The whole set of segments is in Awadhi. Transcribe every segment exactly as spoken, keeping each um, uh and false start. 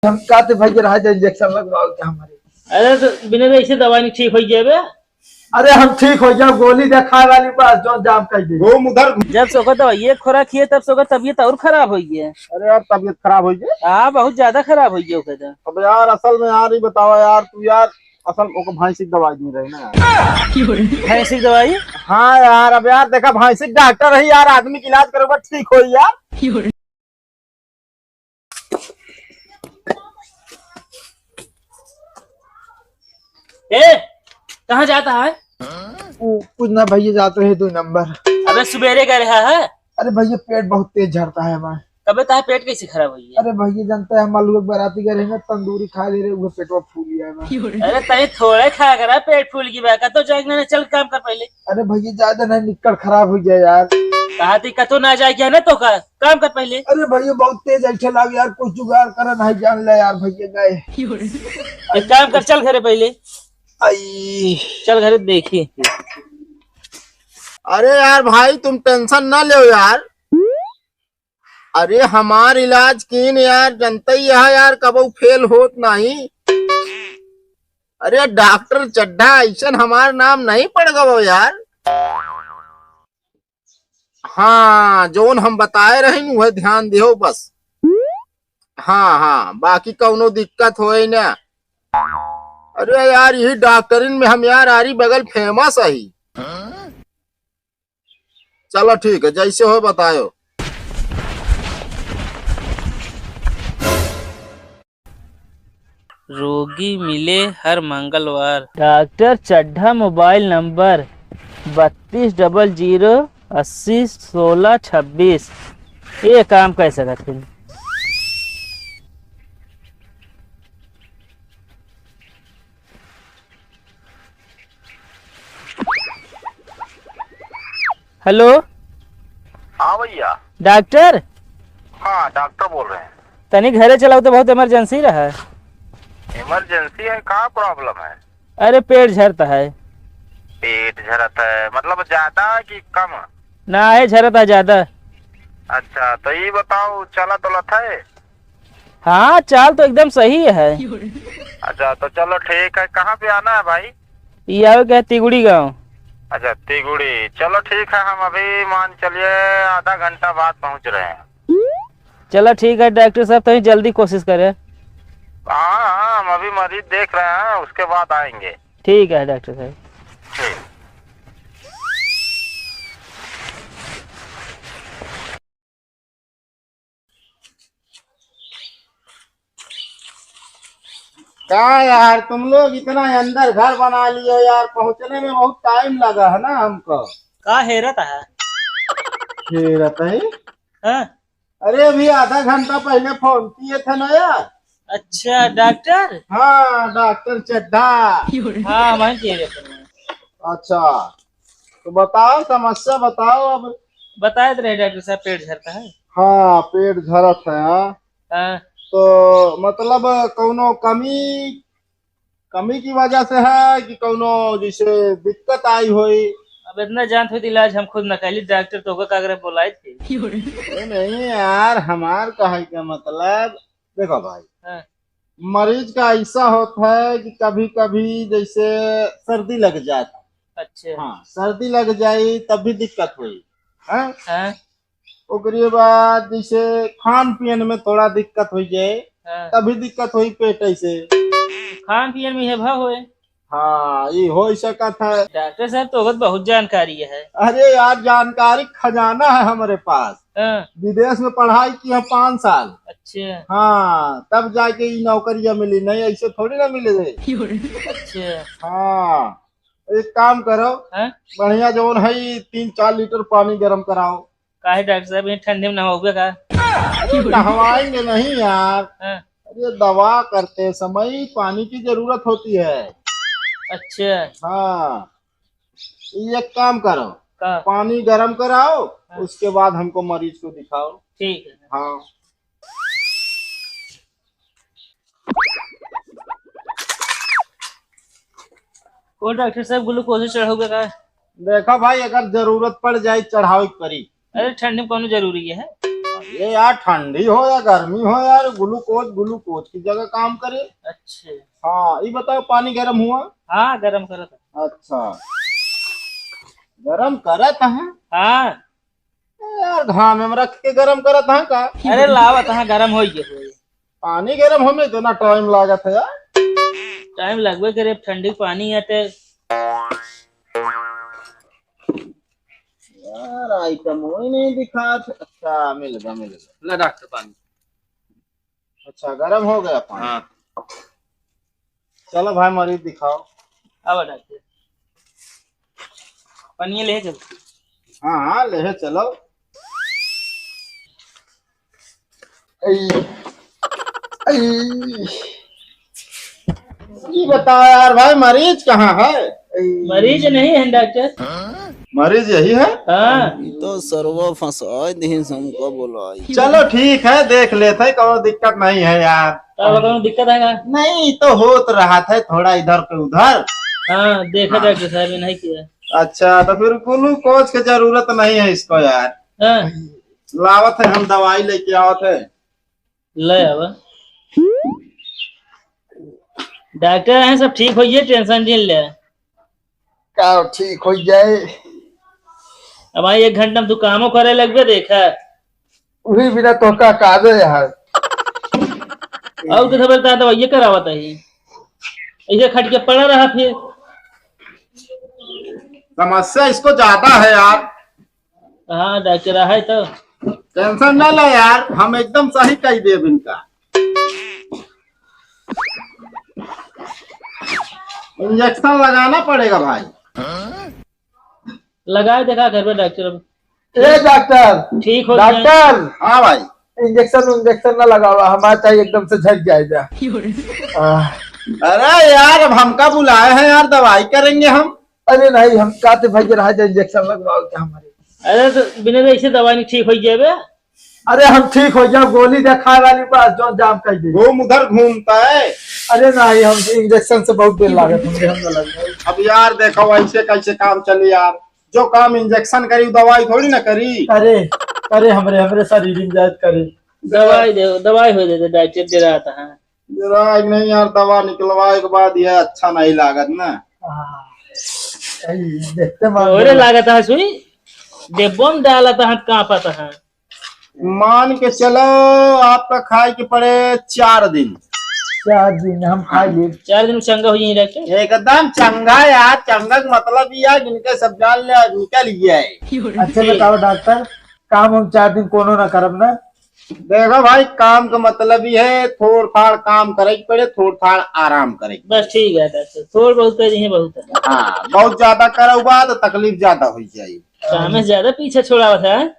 हम कहते भैया रहा जाए, इंजेक्शन लगवाओ क्या हमारे? अरे तो बिना तो ऐसे दवाई नहीं ठीक हो जाए बे। अरे हम ठीक हो जाओ, गोली देखाए वाली बस, जो जाम कर दे। घूम उधर। जब से ओकर दवाई एक खुराक खिए, तब से ओकर तबीयत और खराब हो गई है। अरे यार, तबीयत खराब हो गई? हाँ, बहुत ज्यादा खराब हो गई ओकर तो। अब यार, असल में यार, ये बताओ यार, तू यार, असल ओकर भैंसी की दवाई दे रहे ना यार। भैंसी की दवाई? हाँ यार, अब यार, देखा, भैंसी के डॉक्टर है यार, आदमी के इलाज करोगे, ठीक हो यार। ए, कहाँ जाता है? उ-, कुछ ना भैया, जाते हैं दो नंबर। अबे सुबेरे गए रहा है? अरे भैया, पेट बहुत तेज झड़ता है हमारे। अबे तार पेट कैसे खराब हुई है? अरे भैया, जानता है, हम आलू के बराती गए रहे ना, तंदूरी खा ले रहे, वो पेटवा फूल गया है हमारे। अरे तनी थोड़े खाया करा, पेट फूल की बा, कतो जाए ना, चल काम कर पहले। अरे भैया, ज्यादा नहीं, निक्कड़ खराब हो गया यार। कहा थी कतो ना जाए क्या ना तो का? काम कर पहले। अरे भैया, बहुत तेज ऐसे लाग यार, कुछ जुगाड़ कर नहीं जान ले यार भैया, गए। एक काम कर, चल घरे पहले। आई। चल घरे देखी। अरे यार भाई, तुम टेंशन ना लो यार। अरे हमार इलाज कीन यार, जनते ही है यार, कबहू फेल होत नहीं। अरे डॉक्टर चड्ढा, ऐसन हमार नाम नहीं पड़ गवो यार। हाँ, जौन हम बताए रहे न, वह ध्यान दियो बस। हाँ, हाँ, बाकी कौनो दिक्कत होए ना। अरे यार, यही डॉक्टरिन में हम यार आरी बगल फेमस अही। चलो ठीक है, जैसे हो बतायो। रोगी मिले हर मंगलवार। डॉक्टर चड्ढा मोबाइल नंबर बत्तीस डबल जीरो अस्सी सोलह छब्बीस। ये काम कैसे करते हैं? हेलो। हाँ भैया। डॉक्टर? हाँ, डॉक्टर बोल रहे हैं। तनी घरे चलाओ तो, बहुत इमरजेंसी रहा है। इमरजेंसी है, का प्रॉब्लम है? अरे पेट झरता है। पेट झरता है मतलब ज्यादा कि कम? ना है, झरता है ज्यादा। अच्छा, तो ये बताओ, चलत उलत है? हाँ, चाल तो एकदम सही है। अच्छा, तो चलो ठीक है, कहाँ पे आना है भाई? ये आवे के है तिगुड़ी गाँव। अच्छा, तिगुड़ी, चलो ठीक है, हम अभी मान चलिए आधा घंटा बाद पहुँच रहे हैं। चलो ठीक है डॉक्टर साहब, तनी जल्दी कोशिश करे। हाँ, हाँ, हम अभी मरीज देख रहे हैं, उसके बाद आएंगे। ठीक है डॉक्टर साहब। ठीक। का यार, तुम लोग इतना अंदर घर बना लियो यार, पहुँचने में बहुत टाइम लगा है ना हमको। का हेरत है? हेरत है? हाँ। अरे, अभी आधा घंटा पहले फोन किए थे ना यार। अच्छा, डॉक्टर? हाँ, डॉक्टर चड्ढा। हाँ, मैं कह रहे थे। अच्छा, तो बताओ, समस्या बताओ अब। बताए तो रहे डॉक्टर साहब, पेट झरता है। हाँ, पेट झरत है, हाँ। हाँ। तो मतलब कौनो कमी, कमी की वजह से है कि कौनो जैसे दिक्कत आई होई? अब इतना जानत होई तो इलाज हम खुद न कैली, डॉक्टर तो का करे बोलाए थे। अरे नहीं यार, हमार कहे का मतलब, देखो भाई, हाँ। मरीज का ऐसा होता है कि कभी-कभी जैसे सर्दी लग जाए। अच्छा। हाँ, सर्दी लग जाए तब भी दिक्कत होई, हैं? हाँ। ओकरे बाद जैसे खान पियन में थोड़ा दिक्कत हो जाए, हाँ। तब भी दिक्कत होई पेट ऐसे। खान पियन में है भा होए। हाँ, ये हो सकत है। डॉक्टर साहब, तो बहुत जानकारी है। अरे यार, जानकारी खजाना है हमारे पास। हाँ। विदेश में पढ़ाई किया पाँच साल। अच्छा। हाँ, तब जाके ई नौकरियाँ मिली, नहीं ऐसे थोड़ी ना मिले। अच्छा। हाँ, एक काम करो, हाँ? बढ़िया जौन है, तीन चार लीटर पानी गरम कराओ। काहे डॉक्टर साहब, ये ठंडी में नहाओगे का? अरे, नहवाएंगे नहीं यार। हाँ। अरे, दवा करते समय पानी की जरूरत होती है। अच्छा। हाँ, ये एक काम करो, का? पानी गरम कराओ, हाँ। उसके बाद हमको मरीज को दिखाओ। ठीक है। हाँ। ओ डॉक्टर साहब, ग्लूकोज चढ़ाओगे का? देखा भाई, अगर जरूरत पड़ जाए, चढ़ावे के पड़ी। अरे, ठंडी में कौनो जरूरी है? ये यार, ठंडी हो या गर्मी हो यार, ग्लूकोज ग्लूकोज की जगह काम करे। अच्छा। हाँ, ये बताओ, पानी गरम हुआ? हाँ, गरम करत है। अच्छा, गरम करत है। हाँ। ए यार, घाम में रख के गरम करत है का? अरे लावत है, गरम हो गया हो। पानी गरम होमे इतना टाइम लागत है यार। टाइम लगबे करे, ठंडी पानी है ते। यार, आइटम वही नहीं दिखात। अच्छा, मिल गया, मिल गया। ले डॉक्टर पानी। अच्छा, गरम हो गया पानी। हाँ। चलो भाई, मरीज दिखाओ। अब डॉक्टर, पानी ले चल। हाँ, हाँ, ले चलो। ऐ, ऐ। ये बताओ यार भाई, मरीज कहाँ है? ऐ। मरीज नहीं है डॉक्टर। मरीज यही है? हाँ। ई तो सरवा फंसाए दिहिस हमका बोलाई। चलो ठीक है, देख लेते हैं, कोनो दिक्कत नहीं है यार। अब कोनो दिक्कत है का? नहीं, तो होत रहत है थोड़ा इधर के उधर। हाँ, देखा हाँ। डॉक्टर साहब, ये नहीं किया। अच्छा, तो फिर ग्लूकोज की जरूरत नहीं है इसको यार। हाँ। लावत है, हम दवाई लेके आवत है। ले आवा। डॉक्टर हैं, सब ठीक होइए, टेंशन जिन ले। का ठीक हो जाए? अब भाई, एक घंटा में तू कामो करे लगबे, देखा। वही बिना तोहका काजे है। और तो खबर ता दवाइये करावत है, ऐसे खट के पड़ा रहा फिर। समस्या इसको ज्यादा है यार। हाँ डॉक्टर, है तो। टेंशन ना ले यार, हम एकदम सही कही देब इनका। इंजेक्शन लगाना पड़ेगा भाई। लगाए देखा घर पे डॉक्टर। अब ए डॉक्टर, ठीक हो जाए। डॉक्टर। हाँ भाई। इंजेक्शन उंजेक्शन ना लगावा, हमारा चाहिए एकदम से झड़ जाए जा। आह। अरे यार, अब हमका बुलाए हैं यार, दवाई करेंगे हम। अरे नहीं, हम कहते भाई रहा जा इंजेक्शन लगवाओ क्या हमारे। अरे तो बिना तो ऐसे दवाई नहीं ठीक हो जाए बे। अरे हम ठीक हो जाओ, गोली दे खाए वाली, बस जो जाम कर दे। घूम उधर घूमता है। अरे नहीं, हम इंजेक्शन से बहुत देर लागत, हमरे हम ना लगे। अब यार देखो, ऐसे कैसे काम चली यार, जो काम इंजेक्शन करी, दवाई थोड़ी ना करी। अरे, अरे हमरे, हमरे शरीर में जायत करी। दवाई दे, दवाई हो जाए, डॉक्टर दे रहा था। हाँ। जरा एक नहीं यार, दवा निकलवाए के बाद ये अच्छा नहीं लागत ना। हाँ। ऐ, देखते मान तोरे लो। लागत है सुई, डिब्बो में डालत है, कांपत है। मान के चलो, आपका खाए के पड़े चार दिन। चार दिन हम खा लिए। चार दिन में चंगा हो जाए डॉक्टर। एकदम चंगा यार, चंगा के मतलब ये है, जिनके सब जान ले निकल गया है। अच्छा बताओ डॉक्टर, काम हम चार दिन कोनो ना करब ना? देखो भाई, काम का मतलब ये है, थोड़ थाड़ काम करे के पड़े, थोड़ थाड़ आराम करे के बस पड़े। ठीक है डॉक्टर, थोड़ बहुत कर दिए, बहुत है। हाँ, बहुत ज्यादा करौबा तो तकलीफ ज्यादा हो जाए। काम में ज्यादा पीछे छोड़ावत है।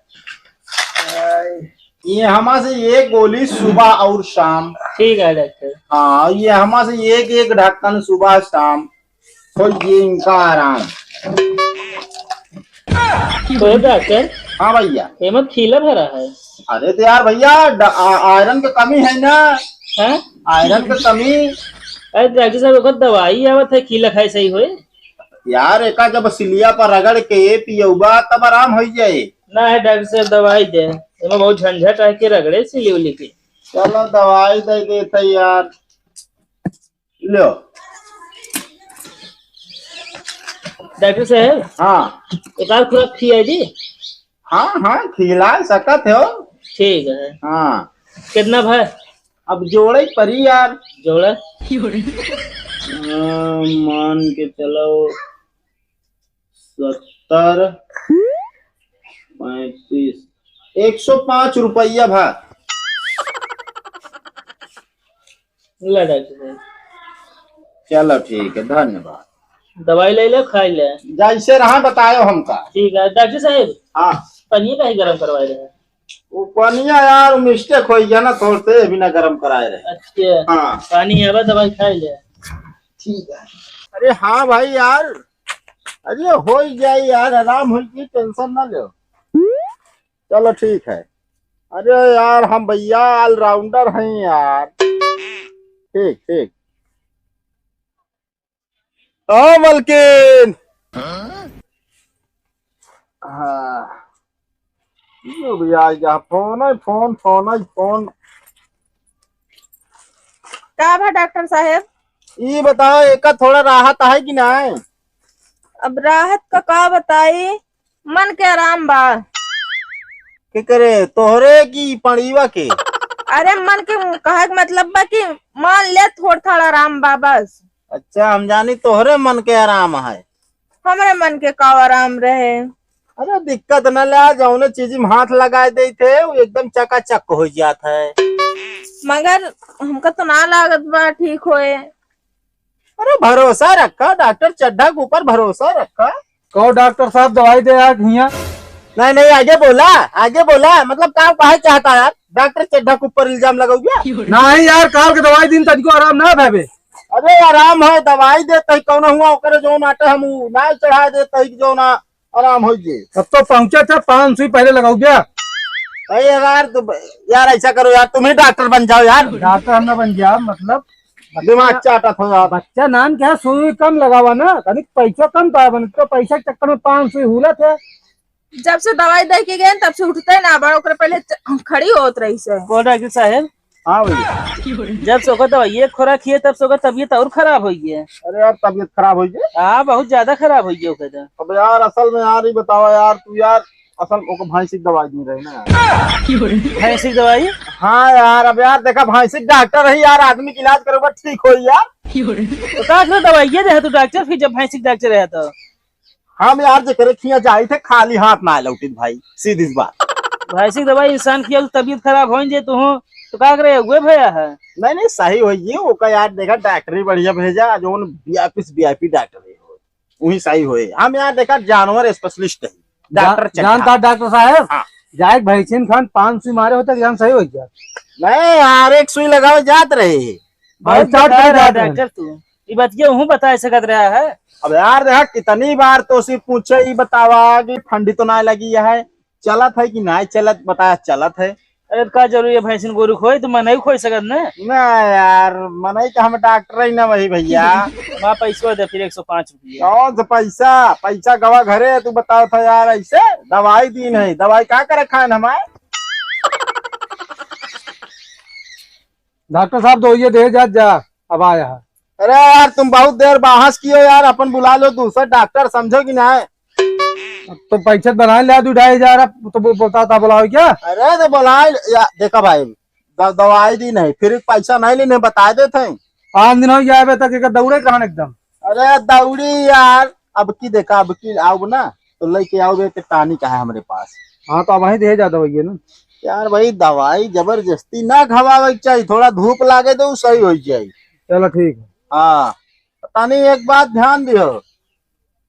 ये हमा से एक गोली सुबह और शाम। ठीक है डॉक्टर। हाँ, ये हमा से एक एक ढक्कन सुबह शाम। तो ये इनका आराम। तो डॉक्टर, हाँ भैया। एमा खीला भरा है। अरे तो यार भैया, ड-, आ-, आयरन के कमी है ना। हैं? आयरन के कमी। अरे डॉक्टर साहब, ओकर दवाई आवत है, खीला खाए सही होए। यार, एका जब सिलिया पर रगड़ के पियौबा, तब आराम हो जाए। ना है डॉक्टर साहब, दवाई दे, एमा बहुत झंझट है के रगड़े सिली उली के। चलो, दवाई दे देते यार, लो। डॉक्टर साहब। हाँ। एक आध खुराक खिया दी। हाँ, हाँ, खिला सकत हो। ठीक है। हाँ। कितना भाई? अब जोड़े परी यार। जोड़ा। हाँ, मान के चलो, सत्तर, पैंतीस, एक सौ पाँच रुपया भा। ले डॉक्टर साहब। चलो ठीक है, धन्यवाद। दवाई ले ले, खाई ले। जैसे रहा बतायो हमका। ठीक है डॉक्टर साहब। हाँ। पनिया काहे गरम करवाए रहे? वो पनिया यार, मिस्टेक हो गया ना, थोड़ते बिना गरम कराए रहे। अच्छा। हाँ। पानी आवा, दवाई खाई ले। ठीक है। अरे हाँ भाई यार, अरे हो ही जाए यार, आराम हो जाए, टेंशन ना लो। चलो ठीक है। अरे यार, हम भैया ऑलराउंडर हैं यार। ठीक, ठीक। हाँ मलकिन। हाँ। यो भी आ गया, फोन है, फोन, फोन है, फोन। का भा डॉक्टर साहेब? ई बताओ, एका थोड़ा राहत है कि नाहीं? अब राहत का का बताई, मन के आराम बा। के करे, तोहरे की पड़ीवा के? अरे, मन के कहे के मतलब बा कि मान ले, थोड़ थाड़ आराम बा बस। अच्छा, हम जानी तोहरे मन के आराम है। हमरे मन के का आराम रहे? अरे, दिक्कत न ला, जौने चीज में हाथ लगाए देते, वो एकदम चकाचक हो जात है। मगर हमका तो ना लागत बा ठीक होए। अरे, भरोसा रखा, डॉक्टर चड्ढा के ऊपर भरोसा रखा। कहो डॉक्टर साहब, दवाई दे यार हियाँ। नहीं, नहीं, आगे बोला, आगे बोला, मतलब, का कहे चाहता यार? डॉक्टर चड्ढा के ऊपर इल्जाम लगाओगे? नहीं यार, काल के दवाई दिन तनिको आराम ना भवे। अरे, आराम है, दवाई दे तही कौन हुआ, ओकरे जौन आटे हम उ ना चढ़ा दे तही जौन आ-, आराम हो जे। अब तो पहुँचे थे, पाँच सुई पहले लगाओगे। अरे यार, तुम, यार, ऐसा करो यार, तुम ही डॉक्टर बन जाओ यार। डॉक्टर हम ना बन जाओ, मतलब दिमाग चाटत हो यार। बच्चा नान क्या, सुई कम लगावा ना, तनिक पैसा कम पाए बने, तो पैसा के चक्कर में पाँच सुई हुलत है। जब से दवाई दे के गए, तब से उठते ना बा, ओकरे पहले च-, खड़ी होत रही से। बोल डॉक्टर साहेब। हाँ भैया। जब से ओकर दवाई एक खोराक खिए, तब से ओकर तबीयत और खराब हो गई है। अरे यार, तबीयत खराब हो गई? हाँ, बहुत ज्यादा खराब हो गई ओकर तो। अब यार, असल में यार, ये बताओ यार, तू यार, असल ओकर भैंसी की दवाई दी रहे ना यार। भैंसी की दवाई? हाँ यार, अब यार, देखा, भैंसी के डॉक्टर है यार, आदमी के इलाज करे, ठीक हो यार। तो का दवाई ये दे तू डॉक्टर, फिर जब भैंसी के डॉक्टर रहे तो? हम यार जेकरे खिया जाई थे, खाली हाथ ना लौटित भाई, सीधी सी बात। भैंसी के दवाई इंसान खिया तो तबीयत खराब हो जे तू हो, तो का करे, उहे भया है। नहीं, नहीं, सही होई, ओका यार देखा डॉक्टरी बढ़िया भेजा, जौन वीआईपी से वीआईपी डॉक्टर है, वही सही होए। हम यार देखा जानवर स्पेशलिस्ट है, डॉक्टर जा-, चड्ढा। जानता डॉक्टर साहेब? हाँ। जाए भैंसिन खान पाँच सुई मारे होते, जान सही हो गया। नहीं यार, एक सुई लगावे जात रहे। बहुत बहुत चाट बेकार कर है जाते हैं। डॉक्टर तू। ई बतिया हूँ बता सकत रहा है। अब यार देखा, कितनी बार तो उसे पूछे, ई बतावा कि ठंडी तो ना लगी है, चलत है कि ना चलत, बताया चलत है। अरे तो का जरूरी है भैंसिन गोरू खोई, तो मैं नहीं खोई सकत ना। ना यार, मनई का हम डॉक्टर ही ना वही भैया। वहाँ पैसवा दे फिर एक सौ पाँच रुपया। कौन सा पैसा? पैसा गवा घरे, तू बताओ था यार, ऐसे दवाई दी नहीं, दवाई का करे खान हमारे? डॉक्टर साहब, दो ये दे जा, जा, अब आया है। अरे यार, तुम बहुत देर बहस कियो यार, अपन बुला लो दूसरा डॉक्टर, समझो कि नहीं? अब तो पैसे बनाए ले, दो ढाई हजार, अब तो बो-, बोलता था, बुलाओ क्या? अरे तो बुलाए ले, या, देखा भाई, द-, दवाई दी नहीं, फिर पैसा नहीं लेने, बता देते हैं। पाँच दिन हो गया अबे तक, एक दौड़े कहाँ एकदम। अरे दौड़ी यार, अब की देखा, अब की आओ ना, तो लेके आओ बे, के टानिक है हमरे पास। हाँ, तो अब वहीं दे जा दवाई ना। यार भाई, दवाई जबरदस्ती ना खवावे के चाहिए, थोड़ा धूप लागे तो सही हो जाए। चलो ठीक है। हाँ, तनी एक बात ध्यान दियो,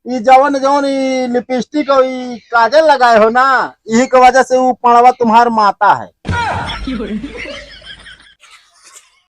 ई जवन जवन ई लिपस्टिक और ई काजल लगाए हो ना, यही के वजह से वो पड़वा तुम्हार माता है।